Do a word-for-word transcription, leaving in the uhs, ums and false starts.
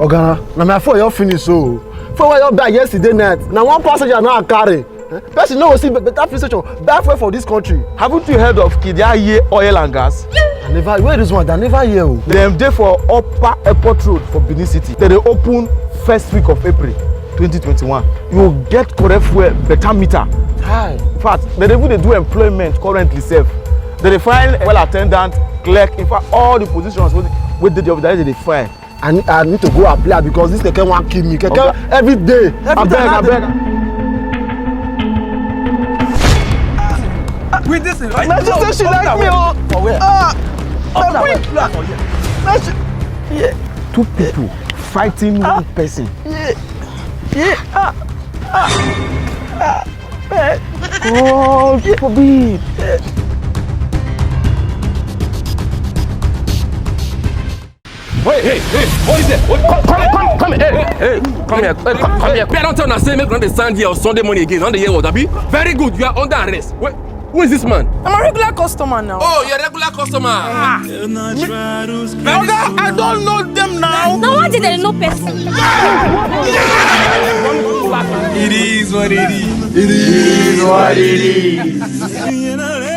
Oga, na my phone you finish so. Phone wey you buy yesterday night, na one passenger now I carry. Eh? Person no go see be-, better place station, buy fuel for this country. Haven't you heard of Kidiaye Oil and Gas? I never, where this one? I never hear o. Dem dey for Upper Airport Road for Benin City. Dem dey open first week of April twenty twenty-one. You get correct fuel, better meter. Hi. In fact, dem dey even dey do employment currently sef. Dem dey find well attendant, clerk, in fact, all the positions wey, wey dey the office, dem dey find. I need, I need to go apply because this keke wan kill me. Keke every day. Every time I dey- With this thing, right? My sister, she like me, oh. For where? Ah, my queen. Two people fighting one person. Yeah. Yeah. Ah. Ah. Ah. Eh. God forbid. Hey, hey, hey, what is that? What? Come, come, come, come, hey, hey, come here, hey, come, come here. Hey, I don't tell una say make una dey stand here on Sunday morning again. Don't dey hear word, abi? Very good, you are under arrest. Wait, who is this man? I'm a regular customer now. Oh, you're a regular customer. Ah. My oga, I don't know them now. Now what did they know person? It is what it is. It is what it is.